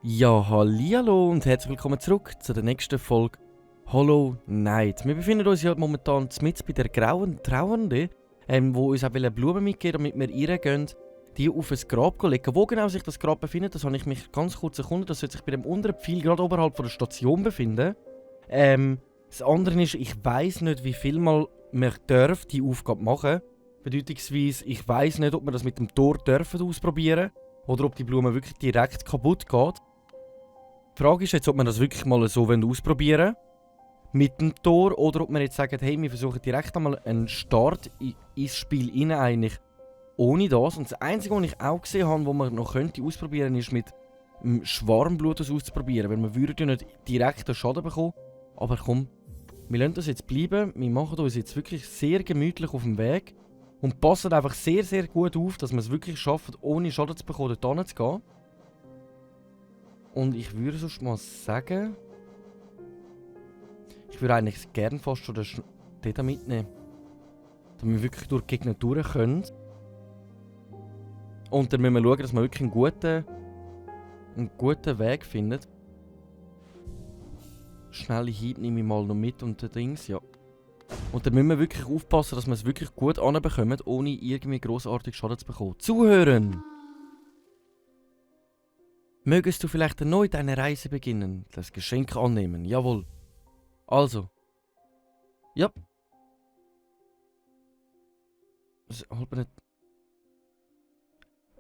Ja, hallihallo und herzlich willkommen zurück zu der nächsten Folge Hollow Knight. Wir befinden uns ja momentan mitten bei der grauen Trauernde, wo uns auch Blumen mitgeben, damit wir ihr gehen, die auf ein Grab legen. Wo genau sich das Grab befindet, das habe ich mich ganz kurz erkundet. Das sollte sich bei dem unteren Pfeil gerade oberhalb von der Station befinden. Das andere ist, ich weiss nicht, wie viel Mal man darf die Aufgabe machen. Bedeutungsweise, ich weiss nicht, ob wir das mit dem Tor dürfen ausprobieren oder ob die Blume wirklich direkt kaputt geht. Die Frage ist jetzt, ob wir das wirklich mal so ausprobieren wollen. Mit dem Tor oder ob wir jetzt sagen, hey, wir versuchen direkt einmal einen Start ins Spiel rein, eigentlich ohne das. Und das Einzige, was ich auch gesehen habe, was man noch könnte ausprobieren, ist mit dem Schwarmblut das auszuprobieren. Weil wir würden ja nicht direkt einen Schaden bekommen. Aber komm, wir lassen das jetzt bleiben. Wir machen uns jetzt wirklich sehr gemütlich auf dem Weg. Und passen einfach sehr, sehr gut auf, dass wir es wirklich schaffen, ohne Schaden zu bekommen, dort zu gehen. Und ich würde sonst mal sagen, ich würde eigentlich gerne fast schon den mitnehmen. Damit wir wirklich durch die Gegner durch können. Und dann müssen wir schauen, dass wir wirklich einen guten Weg finden. Schnelle Hieb nehme ich mal noch mit und den Dings, ja. Und dann müssen wir wirklich aufpassen, dass wir es wirklich gut anbekommen, ohne irgendwie grossartig Schaden zu bekommen. Zuhören! Mögest du vielleicht erneut eine Reise beginnen, das Geschenk annehmen? Jawohl. Also. Ja. Halt nicht.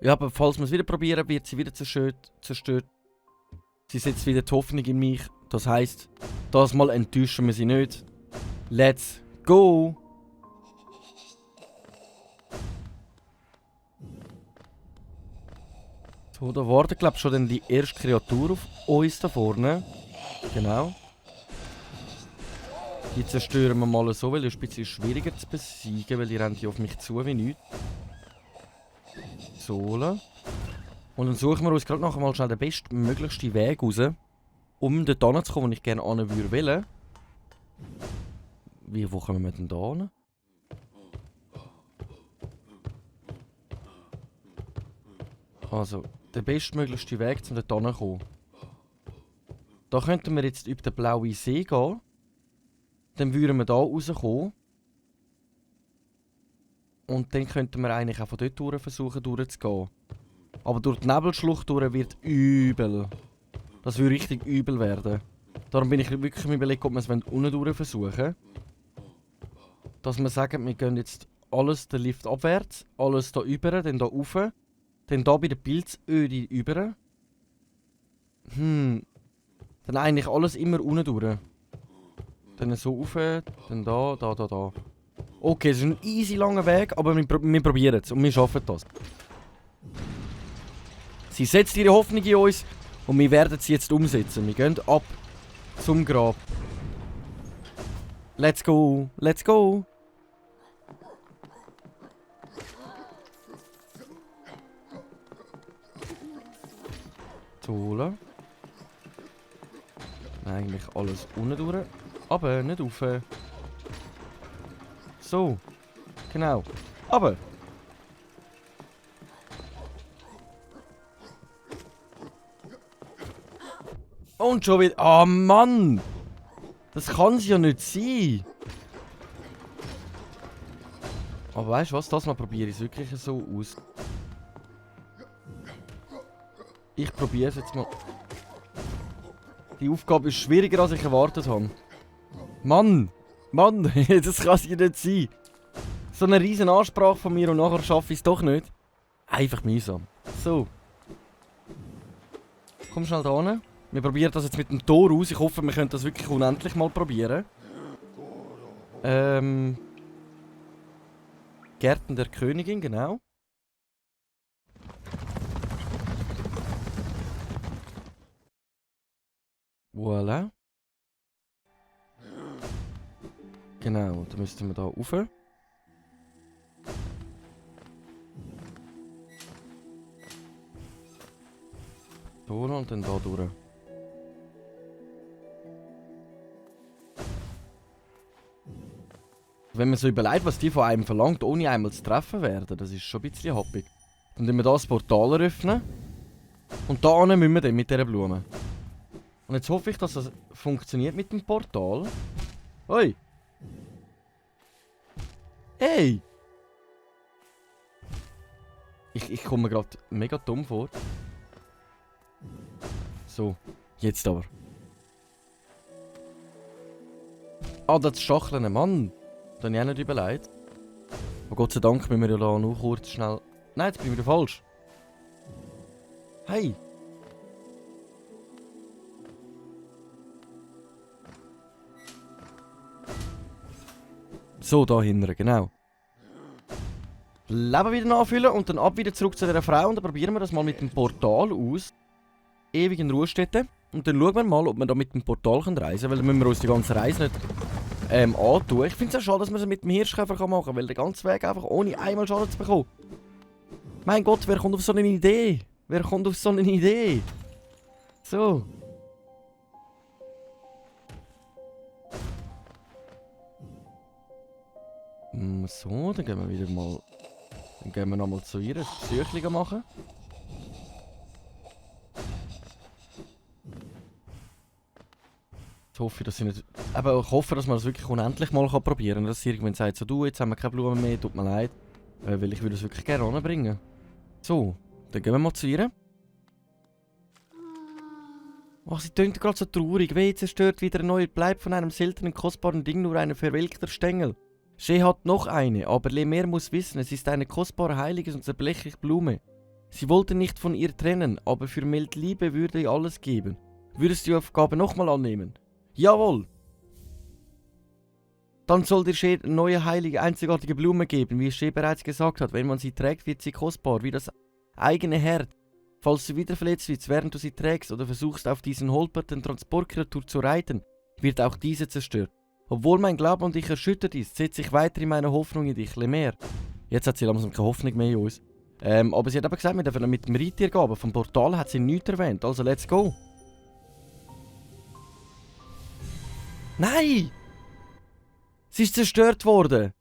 Ja, aber falls wir es wieder probieren, wird sie wieder zerstört. Sie setzt wieder die Hoffnung in mich. Das heisst, das Mal enttäuschen wir sie nicht. Let's go! So, da wartet, glaube ich, schon die erste Kreatur auf uns da vorne. Genau. Die zerstören wir mal so, weil die ist ein bisschen schwieriger zu besiegen, weil die rennen hier auf mich zu wie nichts. So. Und dann suchen wir uns gerade nachher mal schnell den bestmöglichsten Weg raus, um dort hinzukommen, wo ich gerne hin würde. Wo kommen wir denn da hin? Also, der bestmöglichste Weg, um dort hinzukommen. Da könnten wir jetzt über den blauen See gehen. Dann würden wir hier rauskommen. Und dann könnten wir eigentlich auch von dort durch versuchen durchzugehen. Aber durch die Nebelschlucht durch wird übel. Das würde richtig übel werden. Darum bin ich wirklich am Überlegen, ob wir es unten durch versuchen. Dass wir sagen, wir gehen jetzt alles den Lift abwärts, alles da über, dann da rauf, dann da bei der Pilzöde über. Dann eigentlich alles immer unten durch. Dann so rauf, dann da. Okay, es ist ein easy langer Weg, aber wir probieren es und wir schaffen das. Sie setzt ihre Hoffnung in uns und wir werden sie jetzt umsetzen. Wir gehen ab zum Grab. Let's go, let's go! Holen. Eigentlich alles unten durch. Aber nicht rauf. So. Genau. Aber. Und schon wieder. Oh Mann! Das kann es ja nicht sein. Aber weißt du was? Das mal probiere ich es wirklich so aus. Ich probiere es jetzt mal. Die Aufgabe ist schwieriger, als ich erwartet habe. Mann! Mann! Das kann es ja nicht sein. So eine riesen Ansprache von mir und nachher schaffe ich es doch nicht. Einfach mühsam. So. Komm schnell da hin. Wir probieren das jetzt mit dem Tor aus. Ich hoffe, wir können das wirklich unendlich mal probieren. Gärten der Königin, genau. Voilà. Genau, dann müssten wir da rauf. Da und dann da durch. Wenn man so überlegt, was die von einem verlangt, ohne einmal zu treffen werden, das ist schon ein bisschen happig. Dann müssen wir hier das Portal öffnen. Und da müssen wir dann mit dieser Blume. Und jetzt hoffe ich, dass das funktioniert mit dem Portal. Hoi! Hey! Ich komme mir gerade mega dumm vor. So, jetzt aber. Ah, das Stacheln, Mann! Da habe ich auch nicht überlegt. Aber Gott sei Dank müssen wir ja da nur kurz schnell... Nein, jetzt bin ich wieder falsch. Hey! So, da hinten, genau. Leben wieder nachfüllen und dann ab wieder zurück zu dieser Frau. Und dann probieren wir das mal mit dem Portal aus. Ewig in Ruhestätte. Und dann schauen wir mal, ob wir da mit dem Portal reisen können. Weil dann müssen wir uns die ganze Reise nicht antun. Ich finde es auch schade, dass man es mit dem Hirschkäfer machen kann. Weil der ganze Weg einfach ohne einmal Schaden zu bekommen. Mein Gott, wer kommt auf so eine Idee? Wer kommt auf so eine Idee? So. So, dann gehen wir wieder mal... Dann gehen wir nochmal zu ihr, ein Psychling machen. Jetzt hoffe ich, dass sie nicht... Aber ich hoffe, dass man das wirklich unendlich mal probieren kann. Dass sie irgendwann sagt, so du, jetzt haben wir keine Blumen mehr, tut mir leid. Weil ich würde es wirklich gerne anbringen. So, dann gehen wir mal zu ihr. Ach, sie tönt gerade so traurig. Weh, zerstört wieder ein neuer Bleib von einem seltenen, kostbaren Ding, nur ein verwelkter Stängel. She hat noch eine, aber Lemer muss wissen, es ist eine kostbare, heilige und zerbrechliche Blume. Sie wollte nicht von ihr trennen, aber für Meldliebe würde ich alles geben. Würdest du die Aufgabe nochmal annehmen? Jawohl! Dann soll dir She neue, heilige, einzigartige Blume geben, wie She bereits gesagt hat. Wenn man sie trägt, wird sie kostbar, wie das eigene Herz. Falls du wieder verletzt wirst, während du sie trägst oder versuchst, auf diesen holpernden Transportkreatur zu reiten, wird auch diese zerstört. Obwohl mein Glaube an dich erschüttert ist, setze ich weiter in meine Hoffnung in dich, Lemer. Jetzt hat sie langsam keine Hoffnung mehr in uns. Aber sie hat aber gesagt, wir dürfen mit dem Reittier gehen, aber vom Portal hat sie nichts erwähnt, also let's go. Nein! Sie ist zerstört worden.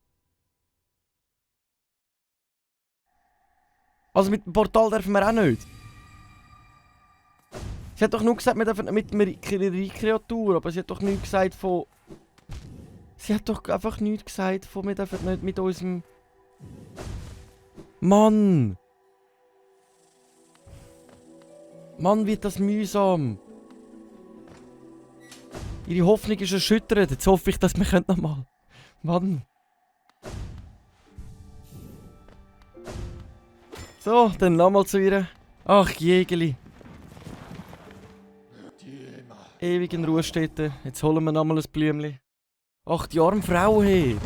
Also mit dem Portal dürfen wir auch nicht. Sie hat doch nur gesagt, wir dürfen mit einer Kreatur, aber sie hat doch nichts gesagt von... Sie hat doch einfach nichts gesagt von, wir dürfen nicht mit unserem... Mann! Mann, wird das mühsam. Ihre Hoffnung ist erschüttert. Jetzt hoffe ich, dass wir nochmal... Mann! So, dann nochmal zu ihr. Ach, Jägeli. Ewig in Ruhestätte. Jetzt holen wir nochmal ein Blümchen. Ach, die arme Frau, hey.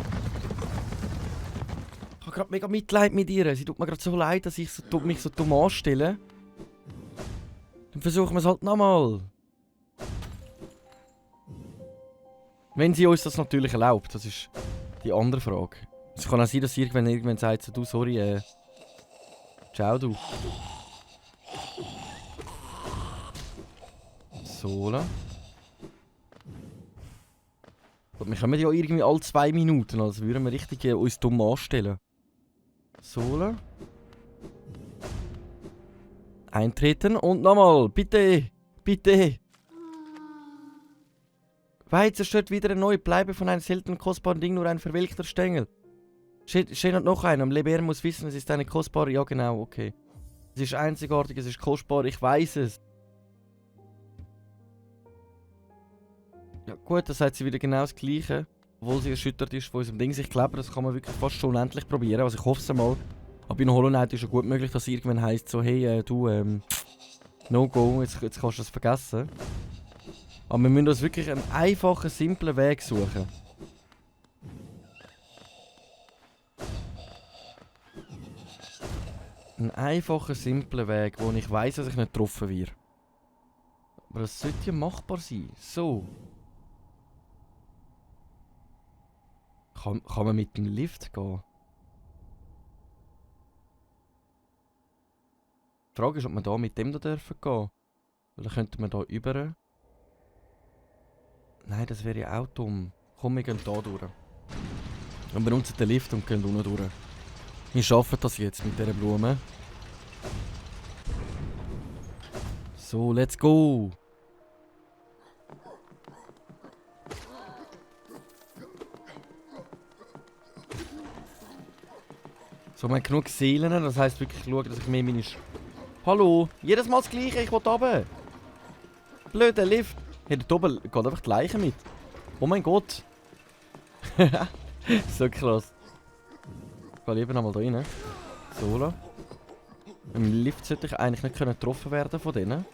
Ich habe gerade mega Mitleid mit ihr. Sie tut mir gerade so leid, dass ich mich so dumm anstelle. Dann versuchen wir es halt nochmal. Wenn sie uns das natürlich erlaubt, das ist die andere Frage. Es kann auch sein, dass sie irgendwann sagt, so, du, sorry, ciao, du. So, la. Wir kommen ja irgendwie alle 2 Minuten, also würden wir richtig uns dumm anstellen. So, la. Eintreten und nochmal, bitte, bitte. Weit zerstört wieder ein neues Bleibe von einem seltenen kostbaren Ding, nur ein verwelkter Stängel. Steht hat noch einen. Leber muss wissen, es ist eine kostbare... Ja genau, okay. Es ist einzigartig, es ist kostbar, ich weiß es. Ja gut, das sagt sie wieder genau das Gleiche. Obwohl sie erschüttert ist von unserem Ding. Ich glaube, das kann man wirklich fast schon unendlich probieren. Also ich hoffe es mal. Aber in Hollow Knight ist es gut möglich, dass es irgendwann heisst so, hey, du, no go, jetzt kannst du das vergessen. Aber wir müssen uns wirklich einen einfachen, simplen Weg suchen. Einen einfachen, simplen Weg, wo ich weiss, dass ich nicht getroffen werde. Aber das sollte ja machbar sein. So. Kann man mit dem Lift gehen? Die Frage ist, ob wir da mit dem da dürfen gehen. Weil dann könnten wir da über. Nein, das wäre ja auch dumm. Komm, wir gehen da durch. Wir benutzen den Lift und gehen unten durch. Wir schaffen das jetzt mit dieser Blume. So, let's go! So, wir haben genug Seelen, das heisst wirklich schauen, dass ich mehr meine... Hallo! Jedes Mal das Gleiche, ich will runter! Blöder Lift! Hey, dort oben geht einfach die Leiche mit. Oh mein Gott! So krass. Ich gehe lieber nochmal da rein. So. Im Lift sollte ich eigentlich nicht getroffen werden von denen.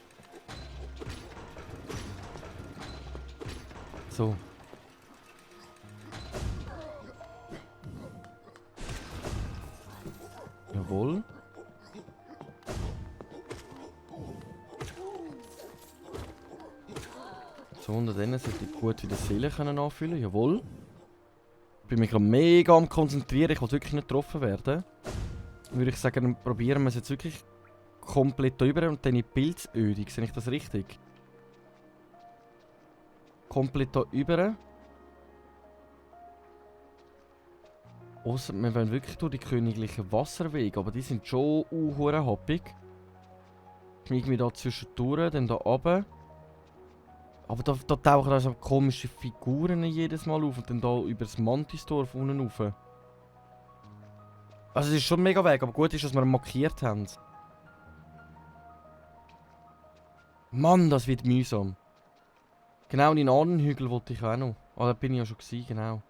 So. Jawohl. So, unter denen sollte ich gut wieder Seelen anfüllen können. Jawohl. Ich bin mich gerade mega am konzentrieren. Ich will wirklich nicht getroffen werden. Würde ich sagen, dann probieren wir es jetzt wirklich komplett drüber und dann in die Pilzöde. Sehe ich das richtig? Komplett hier rüber. Ausser wir wollen wirklich durch die königlichen Wasserwege, aber die sind schon happig. Schmieg mich da zwischendurch, dann da runter. Aber da tauchen also komische Figuren jedes Mal auf und dann da über das Mantisdorf unten rauf. Also es ist schon mega weg, aber gut ist, dass wir ihn markiert haben. Mann, das wird mühsam. Genau, in den Ahnenhügel wollte ich auch noch. Ah, da bin ich ja schon gewesen, genau.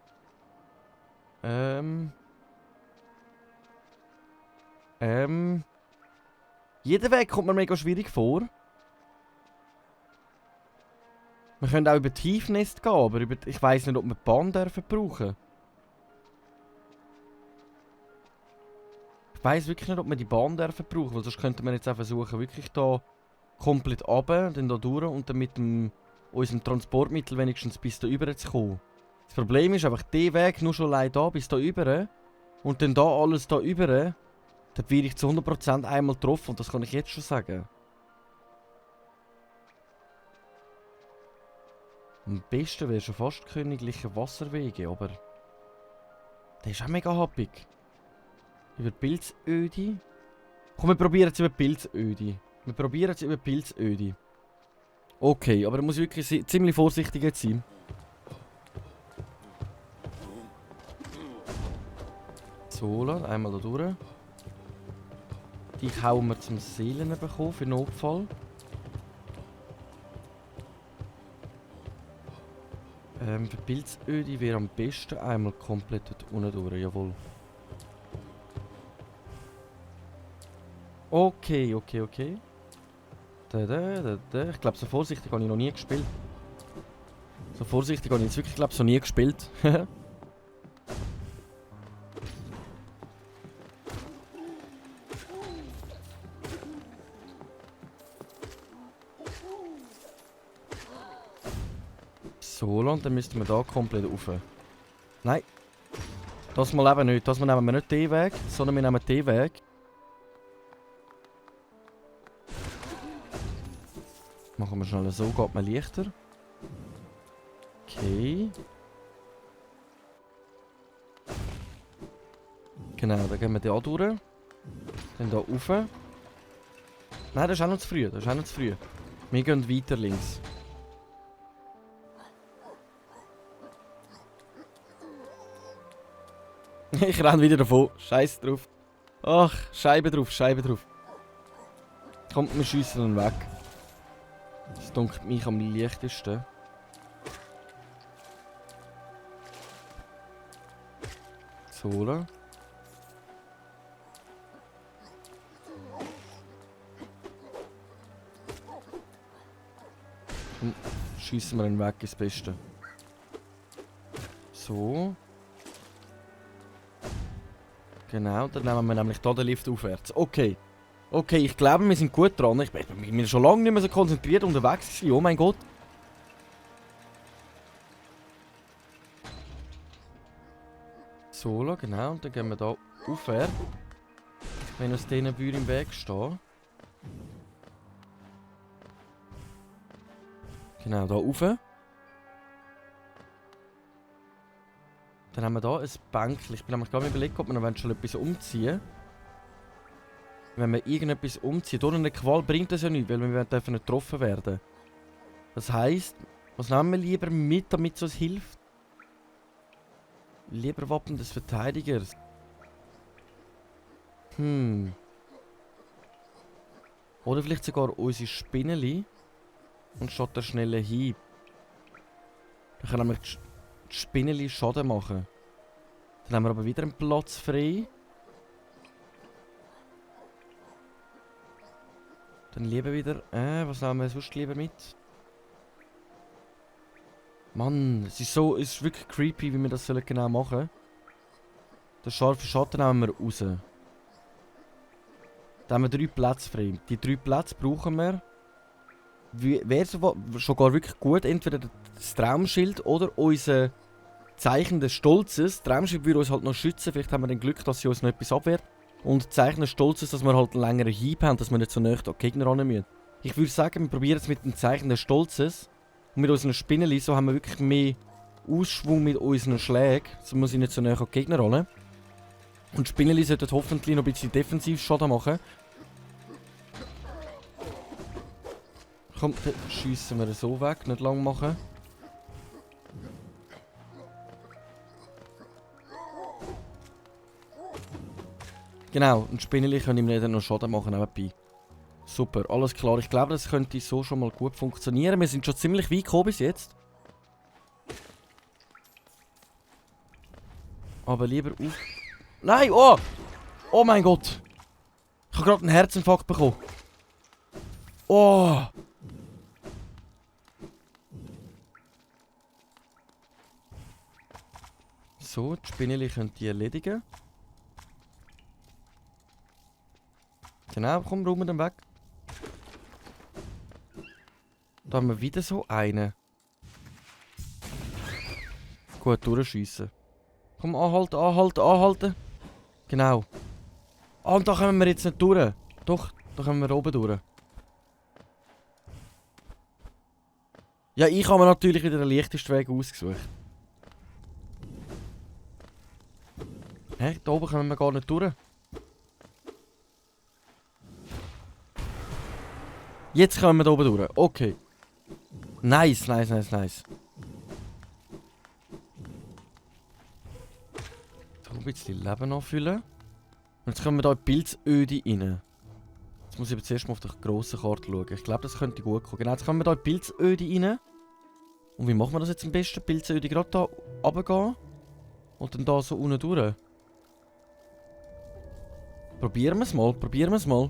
Jeder Weg kommt mir mega schwierig vor. Wir können auch über Tiefnest gehen, aber ich weiss nicht, ob wir die Bahn dürfen brauchen. Ich weiss wirklich nicht, ob wir die Bahn dürfen brauchen, weil sonst könnten wir jetzt auch versuchen, wirklich da komplett runter, dann da durch und dann mit unserem Transportmittel wenigstens bis da rüber zu kommen. Das Problem ist einfach, der Weg nur schon allein da bis da rüber und dann da alles da rüber, da werde ich zu 100% einmal getroffen und das kann ich jetzt schon sagen. Am besten wäre schon fast königliche Wasserwege, aber der ist auch mega happig. Über Pilzöde. Komm, wir probieren es über Pilzöde. Wir probieren es über Pilzöde. Okay, aber da muss ich wirklich ziemlich vorsichtig jetzt sein. So, einmal da durch. Die hauen wir zum Seelen bekommen für Notfall. Für Pilzöde wäre am besten einmal komplett dort unten durch, jawohl. Okay. Ich glaube, so vorsichtig habe ich noch nie gespielt. So vorsichtig habe ich jetzt wirklich, glaube ich, noch nie gespielt. So, und dann müssten wir da komplett rauf. Nein. Das mal eben nicht. Das mal nehmen wir nicht den Weg, sondern wir nehmen den Weg. Machen wir schnell so, geht man leichter. Okay. Genau, dann gehen wir da durch. Dann da rauf. Nein, das ist auch noch zu früh. Wir gehen weiter links. Ich renne wieder davon. Scheiß drauf. Ach, Scheibe drauf. Kommt, wir schiessen ihn weg. Das dunkelt mich am leichtesten. So, oder? Und schiessen wir ihn weg, ist das Beste. So. Genau, dann nehmen wir nämlich hier den Lift aufwärts. Okay. Okay, ich glaube, wir sind gut dran. Ich bin schon lange nicht mehr so konzentriert unterwegs gewesen. Oh mein Gott. So, genau. Und dann gehen wir hier aufwärts. Wenn aus diesen Bühnen im Weg stehen. Genau, hier rauf. Dann haben wir hier ein Bänkchen. Ich bin nämlich gerade überlegt, ob wir noch schon etwas umziehen. Wenn wir irgendetwas umziehen, durch eine Qual bringt das ja nichts, weil wir dürfen nicht getroffen werden. Das heisst, was nehmen wir lieber mit, damit es uns hilft? Lieber Wappen des Verteidigers. Oder vielleicht sogar unsere Spinneli. Und statt der schnellen Hieb. Dann können wir die Spinneli Schaden machen. Dann haben wir aber wieder einen Platz frei. Dann lieber wieder... was nehmen wir sonst lieber mit? Mann, es ist wirklich creepy, wie wir das genau machen sollen. Den scharfen Schatten nehmen wir raus. Dann haben wir 3 Plätze frei. Die 3 Plätze brauchen wir. Wäre sogar wirklich gut, entweder das Traumschild oder unser Zeichen des Stolzes. Das Traumschild würde uns halt noch schützen, vielleicht haben wir dann Glück, dass sie uns noch etwas abwehrt. Und das Zeichen des Stolzes, dass wir halt einen längeren Hieb haben, dass wir nicht so nah an die Gegner ran müssen. Ich würde sagen, wir probieren es mit dem Zeichen des Stolzes. Und mit unseren Spinneli, so haben wir wirklich mehr Ausschwung mit unseren Schlägen. So muss ich nicht so nah an die Gegner ran. Und die Spinneli sollten hoffentlich noch ein bisschen defensiv Schaden machen. Komm, dann schiessen wir so weg, nicht lang machen. Genau, und Spinneli können ihm dann noch Schaden machen nebenbei. Super, alles klar. Ich glaube, das könnte so schon mal gut funktionieren. Wir sind schon ziemlich weit gekommen bis jetzt. Aber lieber auf... Nein, oh! Oh mein Gott! Ich habe gerade einen Herzinfarkt bekommen. Oh! So, die Spinneli können die erledigen. Genau, komm, räumen wir den weg. Da haben wir wieder so einen. Gut, durchschiessen. Komm, anhalten, anhalten, anhalten. Genau. Ah, und da kommen wir jetzt nicht durch. Doch, da kommen wir oben durch. Ja, ich habe mir natürlich wieder den leichtesten Weg ausgesucht. Hä? Da oben kommen wir gar nicht durch. Jetzt kommen wir da oben durch. Okay. Nice, nice, nice, nice. So ein bisschen Leben anfüllen. Und jetzt kommen wir da in die Pilzöde rein. Jetzt muss ich aber zuerst mal auf die grosse Karte schauen. Ich glaube, das könnte gut kommen. Genau, jetzt kommen wir da in die Pilzöde rein. Und wie machen wir das jetzt am besten? Pilzöde gerade da runtergehen. Und dann da so unten durch. Probieren wir es mal, probieren wir es mal.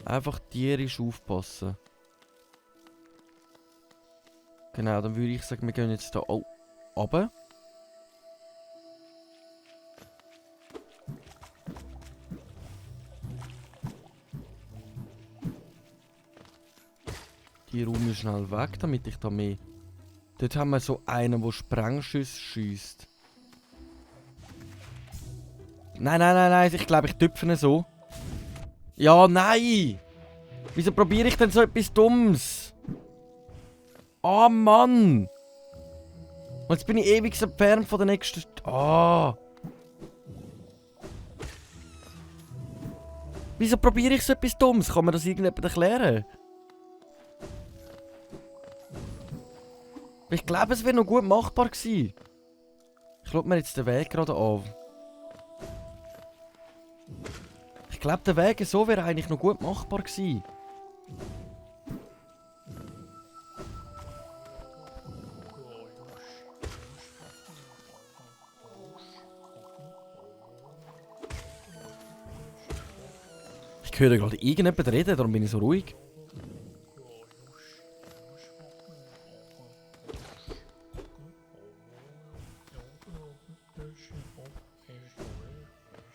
Einfach tierisch aufpassen. Genau, dann würde ich sagen, wir gehen jetzt hier runter. Die räume ich schnell weg, damit ich da mehr... Dort haben wir so einen, der Sprengschüsse schiesst. Nein, nein, nein, nein, ich glaube, ich tüpfe ihn so. Ja, nein! Wieso probiere ich denn so etwas Dummes? Ah, Mann! Und jetzt bin ich ewig entfernt von der nächsten... Ah! Wieso probiere ich so etwas Dummes? Kann mir das irgendjemand erklären? Ich glaube, es wäre noch gut machbar gewesen. Ich schaue mir jetzt den Weg gerade an. Ich glaube, der Weg so wäre eigentlich noch gut machbar gewesen. Ich höre gerade irgendjemand reden, darum bin ich so ruhig.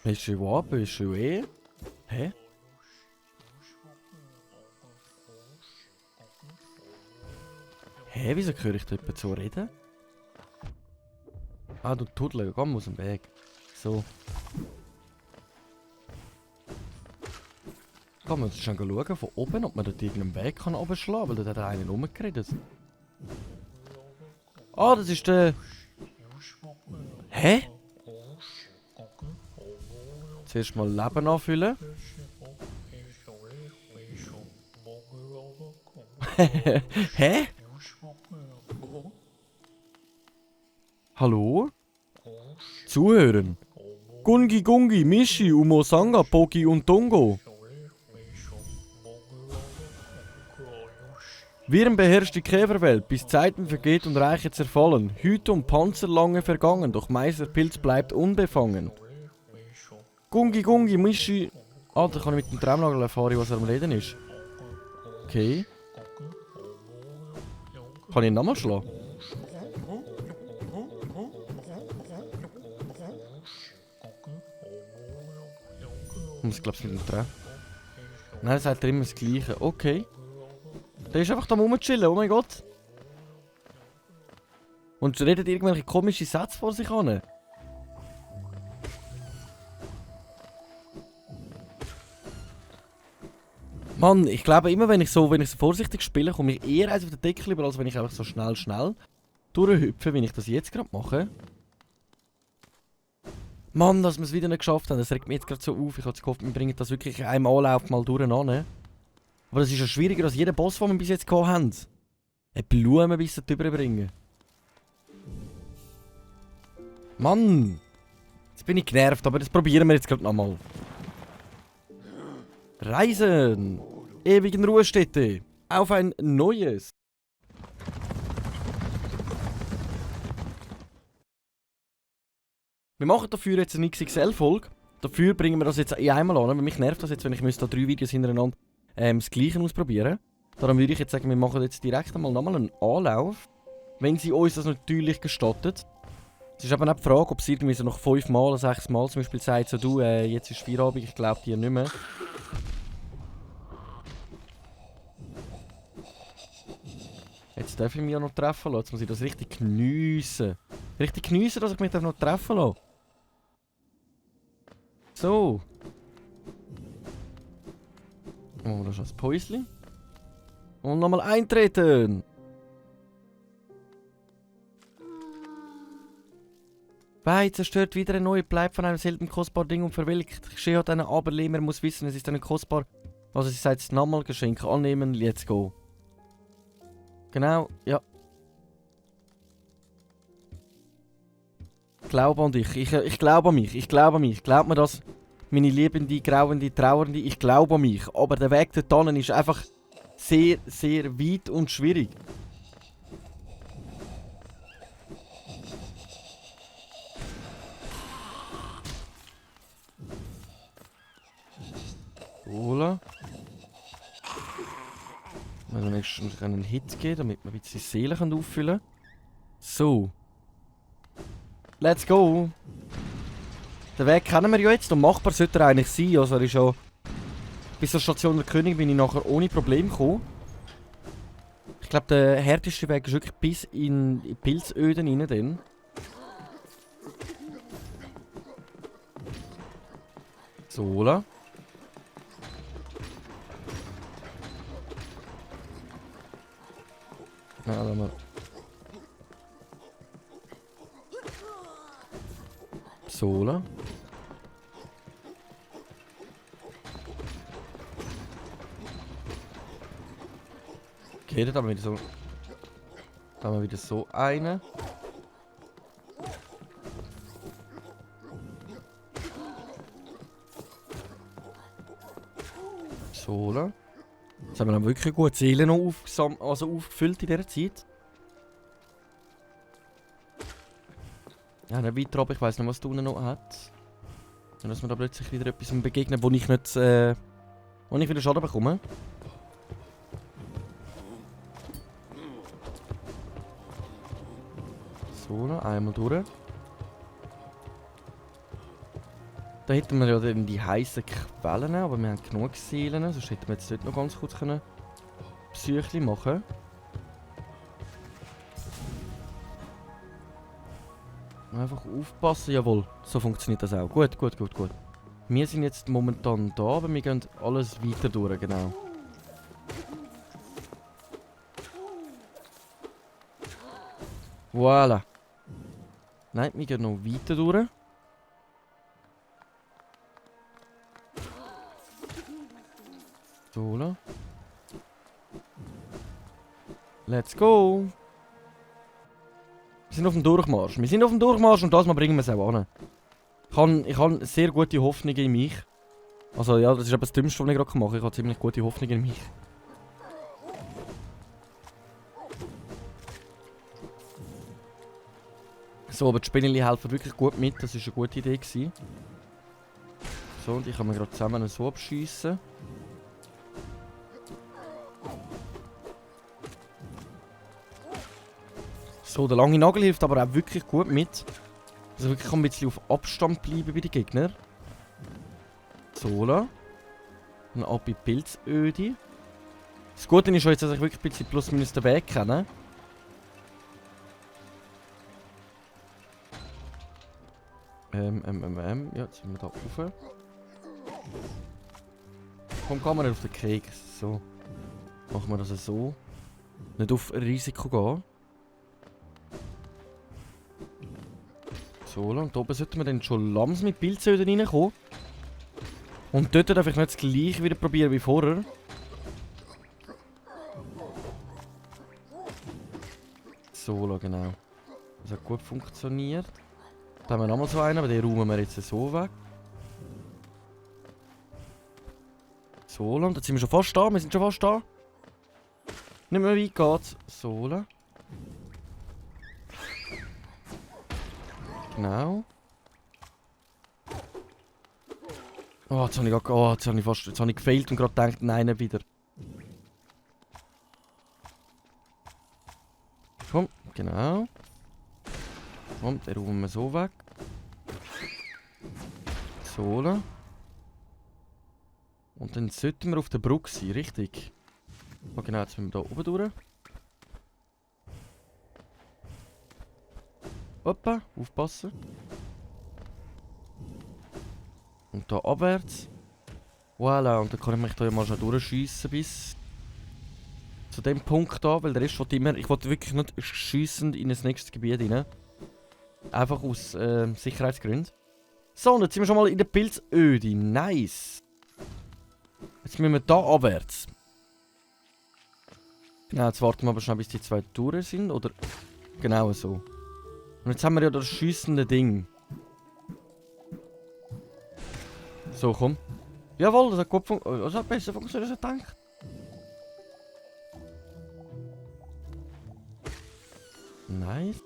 Bist du was? Bist du eh? Hä? Hä, wieso höre ich da jemanden so reden? Ah, du Tuddler, komm aus dem Weg. So. Kann man jetzt schon schauen von oben, ob man dort irgendeinen Weg kann runterschlagen kann, weil dort hat einer rumgeredet. Ah, das ist der... Hä? Zuerst mal Leben anfüllen. Hä? Hallo? Zuhören. Gungi Gungi, Mishi, Umosanga, Poki und Tongo. Wirren beherrscht die Käferwelt, bis Zeiten vergeht und Reiche zerfallen. Hüte und Panzer lange vergangen, doch Meisterpilz bleibt unbefangen. Gungi Gungi, Mishi... Ah, da kann ich mit dem Traumnagel erfahren, was er am Reden ist. Okay. Kann ich ihn nochmal schlagen? Ich muss, glaube ich, mit dem Traum. Nein, er sagt immer das Gleiche. Okay. Der ist einfach da rumchillen, oh mein Gott. Und redet irgendwelche komische Sätze vor sich an. Mann, ich glaube immer, wenn ich so vorsichtig spiele, komme ich eher eins auf den Deckel über, als wenn ich einfach so schnell durchhüpfe, wie ich das jetzt gerade mache. Mann, dass wir es wieder nicht geschafft haben, das regt mich jetzt gerade so auf. Ich hatte gehofft, wir bringen das wirklich in einem Anlauf mal durcheinander. Aber das ist ja schwieriger als jeder Boss, den wir bis jetzt gehabt haben. Eine Blume bis drüber bringen. Mann! Jetzt bin ich genervt, aber das probieren wir jetzt gerade nochmal. Reisen! Ewigen Ruhestätte! Auf ein neues! Wir machen dafür jetzt eine XXL-Folge. Dafür bringen wir das jetzt in einmal an, weil mich nervt das jetzt, wenn ich da 3 Videos hintereinander das Gleiche ausprobieren. Darum würde ich jetzt sagen, wir machen jetzt direkt einmal nochmal einen Anlauf. Wenn sie uns das natürlich gestattet. Es ist aber nicht die Frage, ob sie irgendwie so noch 5 Mal oder 6 Mal zum Beispiel sagt, so du, jetzt ist Feierabend, ich glaube dir nicht mehr. Jetzt darf ich mich ja noch treffen lassen, jetzt muss ich das richtig geniessen. Richtig geniessen, dass ich mich noch treffen lasse. So. Oh, da ist das Päuschen. Und nochmal eintreten. Wei, zerstört wieder ein neuer, bleibt von einem selben kostbaren Ding und verwelkt. Ich stehe an einen Aberlehmer, muss wissen, es ist ein kostbar. Also sie sagt, nochmal Geschenk annehmen, let's go. Genau, ja. Ich glaube an dich, ich glaube an mich, ich glaube an mich. Glaubt mir das, meine liebende, grauende, trauernde, ich glaube an mich. Aber der Weg dorthin ist einfach sehr, sehr weit und schwierig. Hola. Also nächstes einen Hit geben, damit wir ein bisschen Seele auffüllen können. So. Let's go! Den Weg kennen wir ja jetzt und machbar sollte er eigentlich sein. Also er ist ja... Bis zur Station der König bin ich nachher ohne Probleme gekommen. Ich glaube der härteste Weg ist wirklich bis in die Pilzöden rein dann. So, oder? Ja, warte mal. So, oder? Okay, dann haben wir wieder so... Da haben wir wieder so eine. So, oder? Jetzt haben wir dann wirklich gut Seelen noch aufgefüllt in dieser Zeit. Ja, nicht weiter ab, ich weiss nicht, was da unten noch hat. Dann muss man da plötzlich wieder etwas begegnen, wo ich nicht, wo ich wieder Schaden bekomme. So, noch einmal durch. Da hätten wir ja dann die heißen Quellen, aber wir haben genug Seelen, sonst hätten wir jetzt dort noch ganz kurz Psychli machen. Einfach aufpassen, jawohl, so funktioniert das auch. Gut. Wir sind jetzt momentan da, aber wir gehen alles weiter durch, genau. Voilà. Nein, wir gehen noch weiter durch. So, la. Let's go. Wir sind auf dem Durchmarsch. Wir sind auf dem Durchmarsch und das mal bringen wir es auch an. Ich habe sehr gute Hoffnung in mich. Also ja, das ist eben das Dümmste, was ich gerade mache. Ich habe ziemlich gute Hoffnung in mich. So, aber die Spinneli helfen wirklich gut mit. Das war eine gute Idee gewesen. So, und ich kann mir gerade zusammen so abschiessen. So, der lange Nagel hilft aber auch wirklich gut mit. Also wirklich ein bisschen auf Abstand bleiben bei den Gegnern. So, la. Dann ab in die Pilzöde. Das Gute ist jetzt, dass ich wirklich ein bisschen plus minus den Weg kenne. Ja, jetzt sind wir da rauf. Komm, kann man nicht auf den Keks. So. Machen wir das so. Nicht auf Risiko gehen. So, und oben sollten wir dann schon langsam mit Pilzöden reinkommen. Und dort darf ich nicht das gleiche wieder probieren wie vorher. So, genau. Das hat gut funktioniert. Da haben wir nochmal so einen, aber den räumen wir jetzt so weg. So, und jetzt sind wir schon fast da. Wir sind schon fast da. Nicht mehr weit geht's. So. Genau. Oh, jetzt habe ich, jetzt habe ich gefailt und gerade gedacht, nein, nicht wieder. Komm, genau. Komm, den räumen wir so weg. So. Und dann sollten wir auf der Brücke sein, richtig? Oh, genau, jetzt müssen wir da oben durch. Hoppa, aufpassen. Und da abwärts. Voilà, und dann kann ich mich da mal schon durchschiessen bis zu dem Punkt da, weil der Rest will immer. Ich wollte wirklich nicht schiessend in das nächste Gebiet rein. Einfach aus Sicherheitsgründen. So, und jetzt sind wir schon mal in der Pilzöde. Nice. Jetzt müssen wir da abwärts. Genau, jetzt warten wir aber schnell, bis die zwei Touren sind. Oder genau so. Und jetzt haben wir ja das schiessende Ding. So, komm. Jawohl, das hat gut funktioniert. Das hat besser funktioniert, als ich gedacht. Nice.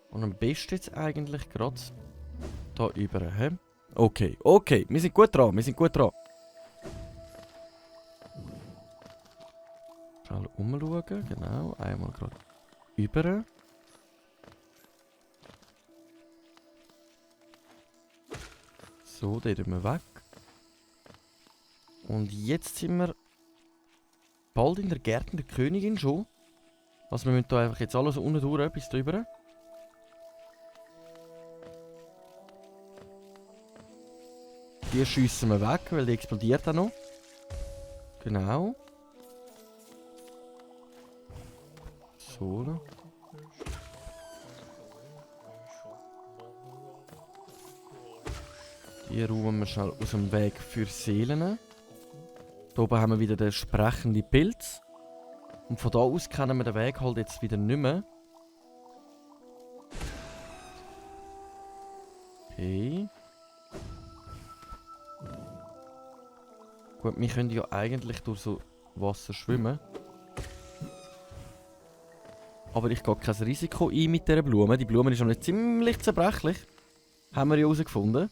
Und am besten jetzt eigentlich gerade da über. Hä? Okay, okay. Wir sind gut dran, wir sind gut dran. Schnell umschauen, genau. Einmal gerade über. So, den tun wir weg. Und jetzt sind wir bald in der Gärten der Königin schon. Also wir müssen da einfach jetzt alles unten durch bis drüber. Die schiessen wir weg, weil die explodiert auch noch. Genau. So. Die räumen wir schnell aus dem Weg für Seelen. Hier oben haben wir wieder den sprechenden Pilz. Und von da aus kennen wir den Weg halt jetzt wieder nicht mehr. Okay. Gut, wir können ja eigentlich durch so Wasser schwimmen. Aber ich gehe kein Risiko ein mit dieser Blume. Die Blume ist noch ziemlich zerbrechlich. Haben wir ja herausgefunden.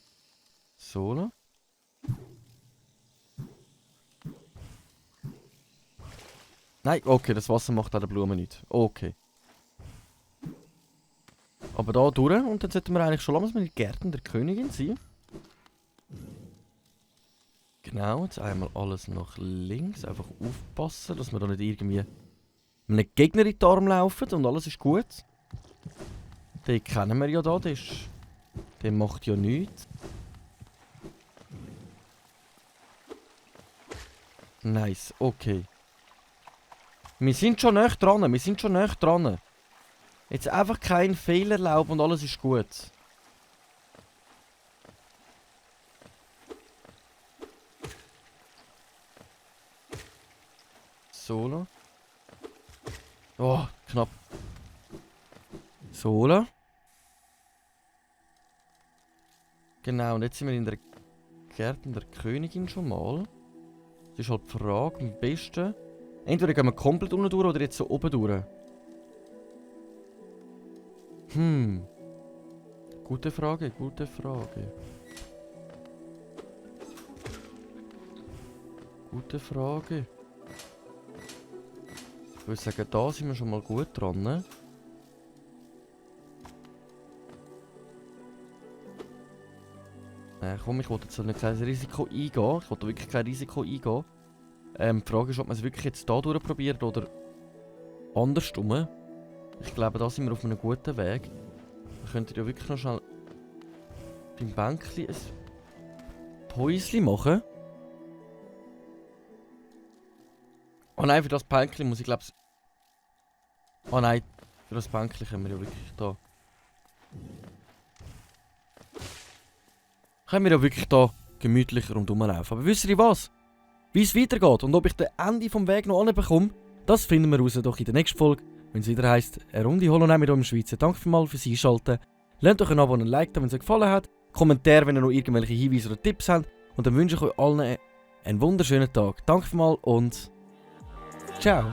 So. Nein, okay, das Wasser macht auch der Blume nicht. Okay. Aber da durch und dann sollten wir eigentlich schon langsam in den Gärten der Königin sein. Genau, jetzt einmal alles nach links. Einfach aufpassen, dass wir da nicht irgendwie einem Gegner in die Arme laufen und alles ist gut. Den kennen wir ja da, der macht ja nichts. Nice, okay. Wir sind schon näher dran, wir sind schon näher dran. Jetzt einfach keinen Fehler erlauben und alles ist gut. Solo. Oh, knapp. Solo. Genau, und jetzt sind wir in der Gärten der Königin schon mal. Das ist halt die Frage, am besten. Entweder gehen wir komplett unten durch oder jetzt so oben durch. Gute Frage, gute Frage. Gute Frage. Ich würde sagen, da sind wir schon mal gut dran. Ne? Komm, ich wollte jetzt nicht kein Risiko eingehen. Ich wollte wirklich kein Risiko eingehen. Die Frage ist, ob man es wirklich jetzt hier durchprobiert oder andersrum. Ich glaube, da sind wir auf einem guten Weg. Wir könnten ja wirklich noch schnell beim Bänkchen ein Päuschen machen. Oh nein, für das Bänkchen muss ich glaube... Oh nein, für das Bänkchen können wir ja wirklich da... Können wir ja wirklich da gemütlicher rundherum laufen. Aber wisst ihr was? Wie es weitergeht und ob ich den Ende vom Weg noch anbekomme, das finden wir raus doch in der nächsten Folge, wenn es wieder heisst, eine Runde Hollow Knight mit euch im Schweizer. Danke vielmals fürs Einschalten. Lasst euch ein Abo und ein Like da, wenn es euch gefallen hat. Kommentar, wenn ihr noch irgendwelche Hinweise oder Tipps habt. Und dann wünsche ich euch allen einen wunderschönen Tag. Danke vielmals und ciao.